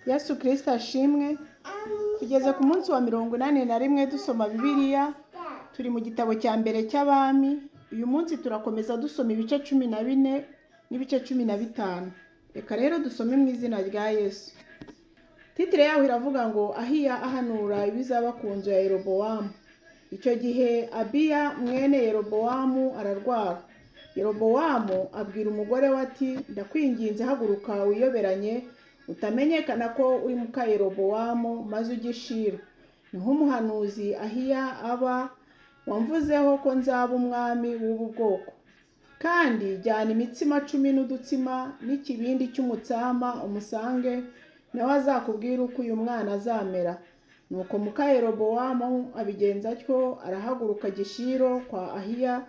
Yesu Kristo ashimwe. Tugeze ku munsi wa 81 dusoma Bibiliya, turi mu gitabo cya mbere cy'Abami. Uyu munsi turakomeza dusoma ibice 14 n'ibice 15. Reka rero dusome mu izina rya Yesu. Titire yaho iravuga ngo Ahiya ahanura ibizaba ku nzu ya Yerobowamu. Icyo gihe Abiya mwene Yerobowamu ararwara. Yerobowamu abwira umugore we ati ndakwinginze haguruka wiyoberanye utamenyekana ko uri muka Yerobowamu maze ujye i Shilo. Niho umuhanuzi Ahiya aba wamvuzeho ko nzaba umwami w'ubu bwoko. Kandi jyana imitsima 10 n'udutsima n'ikibindi cy'umutsama umusange, nawe azakubwira uko uyu mwana azamera. Nuko muka Yerobowamu abigenza atyo, arahaguruka ajya i Shilo kwa Ahiya.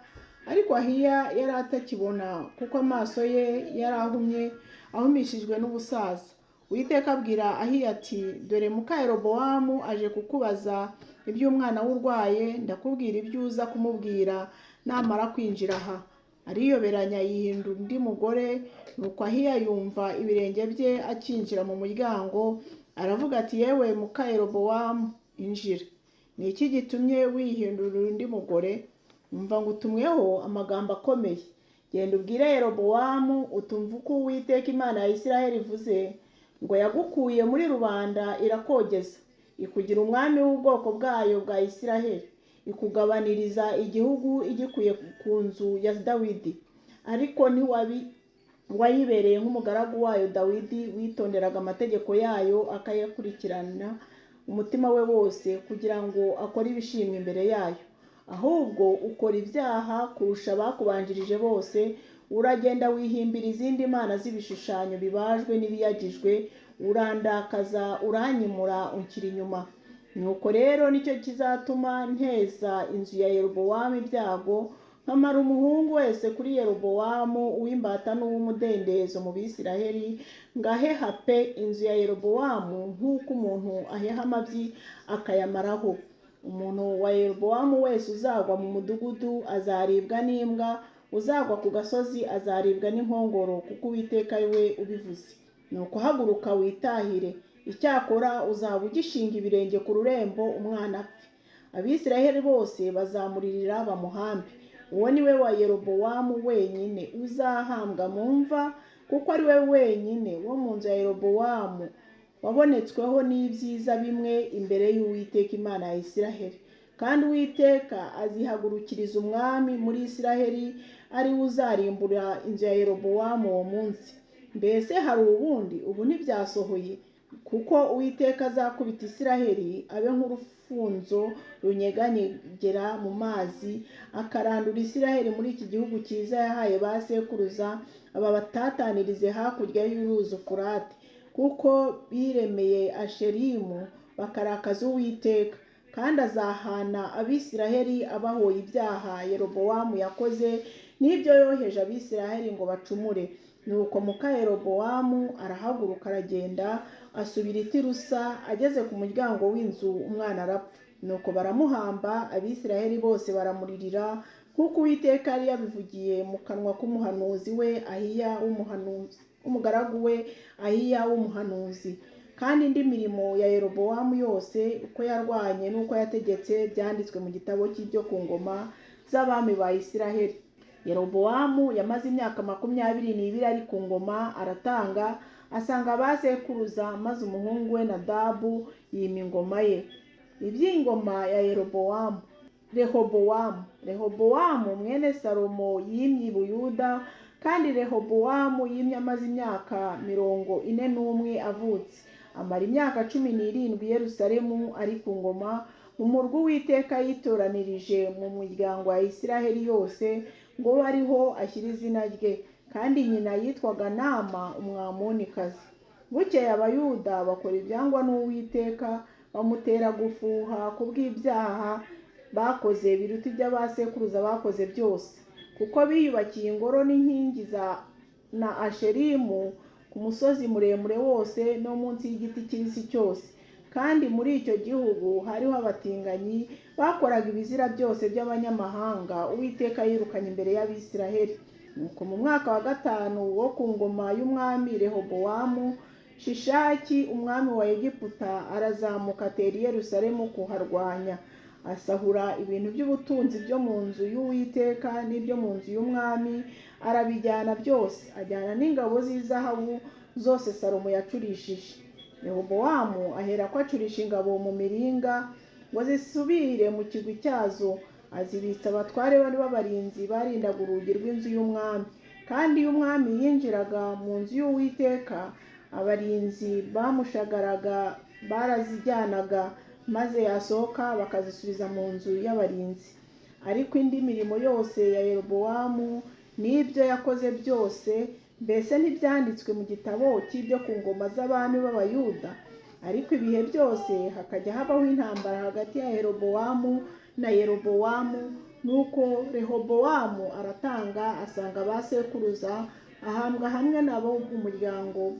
Ariko Ahiya yari atakibona kuko amaso ye yari ahumye, ahumishijwe n'ubusaza. Uwiteka abwira Ahiya ati dore muka Yerobowamu aje kukubaza iby'umwana w'urwaye, ndakubwira ibyo uza kumubwira namara kwinjira aha. Ariyoberanya yihindura undi mugore. Nuko Ahiya yumva ibirenge bye akinjira mu muryango, aravuga ati yewe muka Yerobowamu injira, ni iki gitumye wihindura undi mugore? Umva ngutumweho amagambo akomeye. Genda ubwire Yerobowamu utumva uko Uwiteka Imana ya Isiraheli ivuze ngo yagukuye muri rubanda irakogeza, ikugira umwami w'ubwoko bwayo bwa Isiraheli, ikugabaniriza igihugu igikuye ku nzu ya Dawidi. Ariko wayibereye nk'umugaragu wayo Dawidi, witonderaga amategeko yayo akayakurikirana umutima we wose, kugira ngo akore ibishimwa imbere yayo. Ahubwo ukora ibyaha kurusha abakubanjirije bose, uragenda wihimbira izindi mana z'ibishushanyo bibajwe n'ibiyagijwe, urandakaza, uranyimura, unshyira inyuma. Nuko rero nicyo kizatuma nteza inzu ya Yerobowamu ibyago, nkamara umuhungu wese kuri Yerobowamu uw'imbata n'uw'umudendezo mu Bisiraheli, ngaheha pe inzu ya Yerobowamu nk'uko umuntu aheha amabyi akayamaraho. Umuntu wa Yerobowamu wese uzagwa mu mudugudu azaribwa n'imbwa, uzagwa ku gasozi azaribwa n'inkongoro, kuko Uwiteka ari we ubivuze. Nuko haguruka witahire, icyakora uzaba ugishinga ibirenge ku rurembo umwana apfe. Abisiraheli bose bazamuririra bamuhambe. Uwo ni we wa Yerobowamu wenyine uzahambwa mu mva, kuko ari we wenyine wo mu nzu ya Yerobowamu wabonetsweho n'ibyiza bimwe imbere y'Uwiteka Imana ya Isiraheli. Kandi Uwiteka azihagurukiriza umwami muri Isiraheli, ari we uzarimbura inzu ya Yerobowamu uwo munsi. Mbese hari ubundi? Ubu ntibyasohoye, kuko Uwiteka azakubita Isiraheli abe nk'urufunzo runyeganyegera mu mazi, akarandura Isiraheli muri iki gihugu cyiza yahaye ba sekuruza, aba batatanirize hakurya y'uruzi Ufurate, kuko biremeye Asherimu bakarakaza Uwiteka. Kandi azahana Abisiraheli abahoye ibyaha Yerobowamu yakoze n'ibyo yoheje Abisiraheli ngo bacumure. Nuko muka Yerobowamu arahaguruka aragenda asubira i Tirusa, ageze ku muryango w'inzu umwana arapfa. Nuko baramuhamba, Abisiraheli bose baramuririra, nk'uko Uwiteka yari yabivugiye mu kanwa k'umuhanuzi we Ahiya w'umugaragu we Ahiya w'umuhanuzi. Kandi indi mirimo ya Yerobowamu yose, uko yarwanye n'uko yategetse, byanditswe mu gitabo cy'ibyo ku ngoma z'abami ba Isiraheli. Yerobowamu yamaze imyaka 22 ari ku ngoma, aratanga, asanga abasekuruza, maze umuhungu we Nadabu yima ingoma ye. Iby'ingoma ya Yerobowamu. Rehobowamu mwene Salomo yimye i Buyuda, kandi Rehobowamu yimye amaze imyaka 41 avutse. Amara imyaka 17 i Yerusalemu ari ku ngoma, mu murwa Uwiteka yitoranirije mu muryango wa Isiraheli yose ngo ariho ashyira izina rye. Kandi nyina yitwaga Nama Umwamonikazi. Bukeye Abayuda bakora ibyangwa n'Uwiteka, bamutera gufuha kubw'ibyaha bakoze biruta iby'abasekuruza bakoze byose, kuko biyubakiye ingoro n'inkingi za na Asherimu ku musozi muremure wose no munsi y'igiti kibisi cyose. Kandi muri icyo gihugu hariho abatinganyi bakoraga ibizira byose by'abanyamahanga Uwiteka yirukanye imbere y'Abisiraheli. Nuko mu mwaka wa 5 wo ku ngoma y'umwami Rehobowamu, Shishaki umwami wa Egiputa arazamuka atera i Yerusalemu kuharwanya, asahura ibintu by'ubutunzi byo mu nzu y'Uwiteka n'ibyo mu nzu y'umwami, arabijyana byose, ajyana n'ingabo z'izahabu zose Salomo yacurishije. Rehobowamu aherako acurisha ingabo mu miringa ngo zisubire mu kigwi cyazo, azibitsa abatware bari b'abarinzi barindaga urugi rw'inzu y'umwami. Kandi iyo umwami yinjiraga mu nzu y'Uwiteka, abarinzi bamushagaraga barazijyanaga, maze yasohoka bakazisubiza mu nzu y'abarinzi. Ariko indi mirimo yose ya Yerobowamu n'ibyo yakoze byose, mbese ntibyanditswe mu gitabo cy'ibyo ku ngoma z'abami b'Abayuda? Ariko ibihe byose hakajya habaho intambara hagati ya Yerobowamu na Yerobowamu. Nuko Rehobowamu aratanga asanga ba sekuruza, ahambwa hamwe nabo mu muryango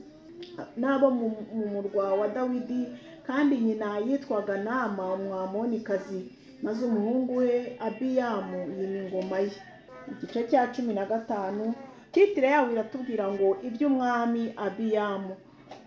n'abo mu murwa wa Dawidi. Kandi nyina yitwaga Nama Umwamonikazi, maze umuhungu we Abiyamu yima ingoma ye. Igice cya 15, titire yawo iratubwira ngo iby'umwami Abiyamu.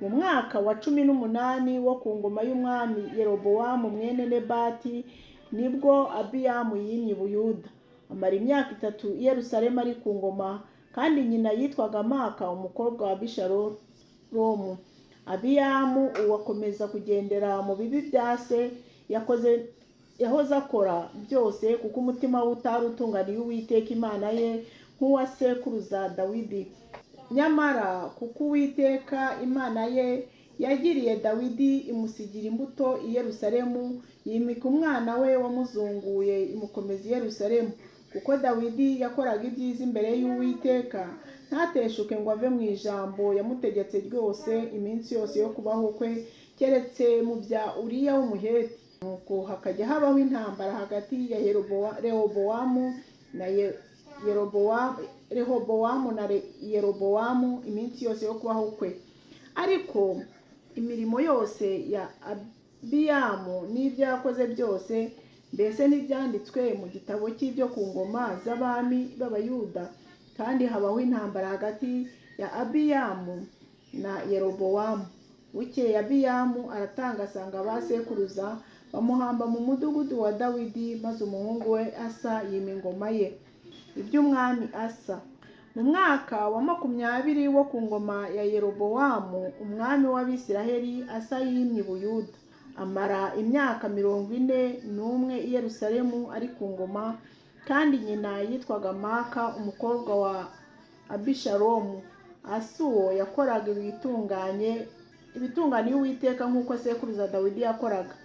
Mu mwaka wa 18 wo ku ngoma y'umwami Yerobowamu mwene Nebati, nibwo Abiyamu yimye i Buyuda. Amara imyaka 3 i Yerusalemu ari ku ngoma, kandi nyina yitwaga Maka umukobwa wa Abishalomu. Abiyamu uwo akomeza kugendera mu bibi bya se yahoze akora byose, kuko umutima we utari utunganiye Uwiteka Imana ye nk'uwa sekuruza Dawidi. Nyamara kuko Uwiteka Imana ye yagiriye Dawidi imusigira imbuto i Yerusalemu, yimika umwana we wamuzunguye imukomeza i Yerusalemu. Kuko Dawidi yakoraga ibyiza imbere y'Uwiteka, ntateshuke ngo ave mu ijambo yamutegetse ryose iminsi yose yo kubaho kwe, keretse mu bya Uriya w'Umuheti. Nuko hakajya habaho intambara hagati ya Rehobowamu na Rehobowamu na Yerobowamu iminsi yose yo kubaho kwe. Ariko imirimo yose ya Abiyamu n'ibyo yakoze byose, mbese ntibyanditswe mu gitabo cy'ibyo ku ngoma z'abami b'Abayuda? Kandi habaho intambara hagati ya Abiyamu na Yerobowamu. Bukeye Abiyamu aratanga asanga ba sekuruza, bamuhamba mu mudugudu wa Dawidi, maze umuhungu we Asa yima ingoma ye. Iby'umwami Asa. Mu mwaka wa 20 wo ku ngoma ya Yerobowamu umwami w'Abisiraheli, Asa yimye i Buyuda. Amara imyaka 41 i Yerusalemu ari ku ngoma, kandi nyina yitwaga Maka umukobwa wa Abishalomu. Asa uwo yakoraga ibitunganiye Uwiteka nk'uko sekuruza Dawidi yakoraga.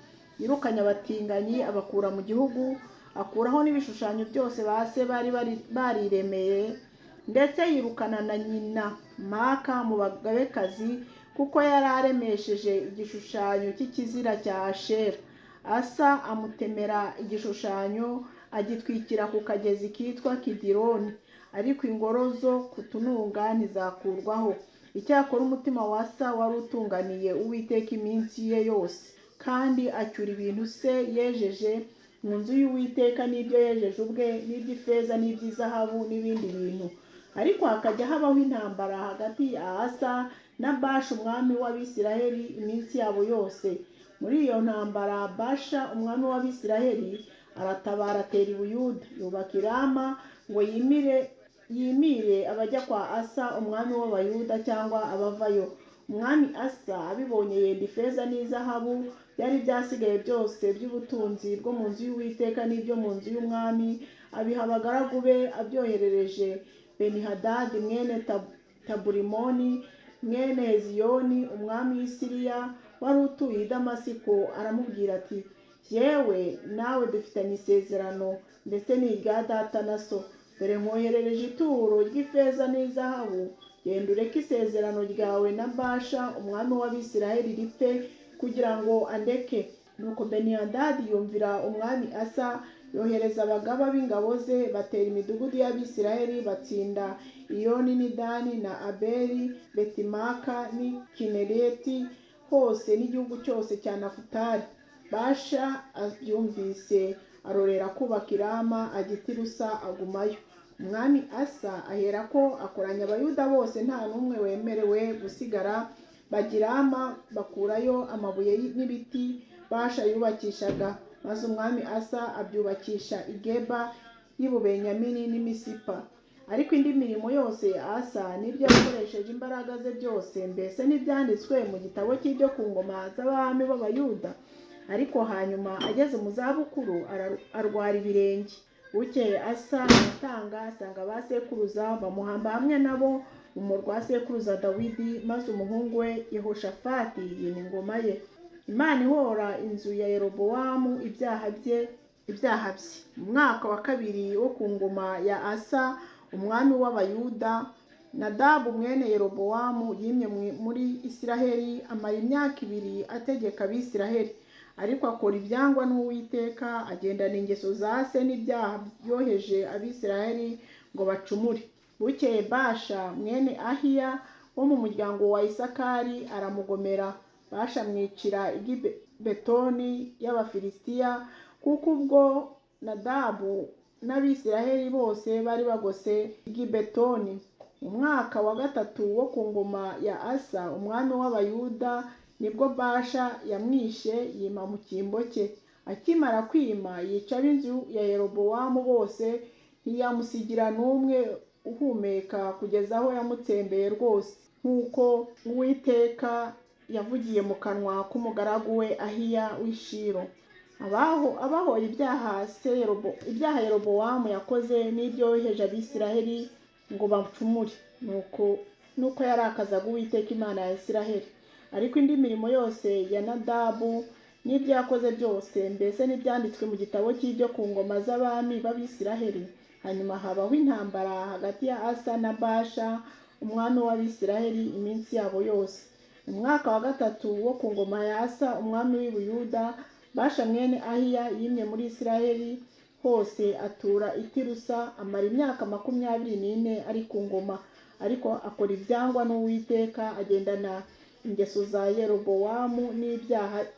Yirukanye abatinganyi abakura mu gihugu, akuraho n'ibishushanyo byose ba se bari bariremeye, ndetse yirukana na nyina Maka mu bagabekazi, kuko yari aremesheje igishushanyo cy'ikizira cya Ashera. Asa amutemera igishushanyo agitwikira ku kagezi kitwa Kidironi, ariko ingoro zo kutununga ntizakurwaho. Icyakora umutima wa Asa wari utunganiye Uwiteka iminsi ye yose, kandi acyura ibintu se yejeje mu nzu y'Uwiteka n'ibyo yejeje ubwe, n'iby'ifeza n'iby'izahabu n'ibindi bintu. Ariko hakajya habaho intambara hagati ya Asa na Basha umwami w'Abisiraheli iminsi yabo yose. Muri iyo ntambara Basha umwami w'Abisiraheli aratabara atera i Buyuda, yubaka i Rama ngo yimire abajya kwa Asa umwami w'Abayuda cyangwa abavayo. Umwami Asa abibonye yenda ifeza n'izahabu byari byasigaye byose by'ubutunzi bwo mu nzu y'Uwiteka n'ibyo mu nzu y'umwami, abiha abagaragu be, abyoherereje Benihadadi mwene Taburimoni mwene Heziyoni umwami w'i Siriya wari utuye i Damasiko, aramubwira ati: yewe nawe dufitanye isezerano, ndetse ni irya data na so. Dore nkoherereje ituro ry'ifeza n'izahabu, genda ureke isezerano ryawe na Basha umwami w'Abisiraheli ripfe, kugira ngo andeke. Nuko Benihadadi yumvira umwami Asa, yohereza abagaba b'ingabo ze, batera imidugudu y'Abisiraheli, batsinda Iyoni n'i Dani na Abeli Betimaka n'i Kinereti hose n'igihugu cyose cya Nafutali. Basha abyumvise arorera kubaka i Rama, ajya i Tirusa agumayo. Umwami Asa aherako akoranya Abayuda bose, nta n'umwe wemerewe gusigara, Bagirama bakurayo amabuye n'ibiti Basha yubakishaga, maze umwami Asa abyubakisha i Geba y'i Bubenyamini n'i Misipa. Ariko indi mirimo yose ya Asa n'ibyo yakoresheje imbaraga ze byose, mbese ntibyanditswe mu gitabo cy'ibyo ku ngoma z'abami b'Abayuda? Ariko hanyuma ageze mu zabukuru arwara ibirenge. Bukeye Asa aratanga asanga ba sekuruza, bamuhamba hamwe nabo mu murwa wa sekuruza Dawidi, maze umuhungu we Yehoshafati yima ingoma ye. Imana ihora inzu ya Yerobowamu ibyaha bye. Mu mwaka wa kabiri wo ku ngoma ya Asa umwami w'Abayuda, Nadabu mwene Yerobowamu yimye muri Isiraheli, amara imyaka 2 ategeka Abisiraheli. Ariko akora ibyangwa n'Uwiteka, agendana ingeso za se n'ibyaha byoheje Abisiraheli ngo bacumure. Bukeye Basha mwene Ahiya wo mu muryango wa Isakari aramugomera. Basha amwicira i Gibetoni y'Abafilisitiya, kuko ubwo Nadabu n'Abisiraheli bose bari bagose i Gibetoni. Mu mwaka wa 3 wo ku ngoma ya Asa umwami w'Abayuda, nibwo Basha yamwishe yima mu cyimbo cye. Akimara kwima yica ab'inzu ya Yerobowamu bose, ntiyamusigira n'umwe uhumeka kugeza aho yamutsembeye rwose, nk'uko Uwiteka yavugiye mu kanwa k'umugaragu we Ahiya w'i Shilo. Abahoye ibyaha Yerobowamu yakoze n'ibyo yoheje Abisiraheli ngo bacumure, nuko yarakazaga Uwiteka Imana ya Isiraheli. Ariko indi mirimo yose ya Nadabu n'ibyo yakoze byose, mbese n'ibyanditswe mu gitabo cy'ibyo ku ngoma z'abami b'Abisiraheli. Hanyuma habaho intambara hagati ya Asa na Basha umwami w'Abisiraheli iminsi yabo yose. Mu mwaka wa 3 wo ku ngoma ya Asa umwami w'i Buyuda, Basha mwene Ahiya yimye muri Isiraheli hose, atura i Tirusa, amara imyaka 24 ari ku ngoma. Ariko akora ibyangwa n'Uwiteka, agendana ingeso za Yerobowamu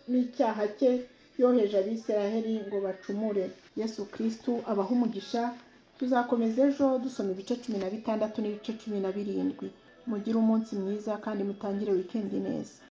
n'icyaha cye yoheje Abisiraheli ngo bacumure. Yesu Kristu abahe umugisha. Tuzakomeza ejo dusoma ibice 16 n'ibice 17. Mugire umunsi mwiza kandi mutangire wikendi neza.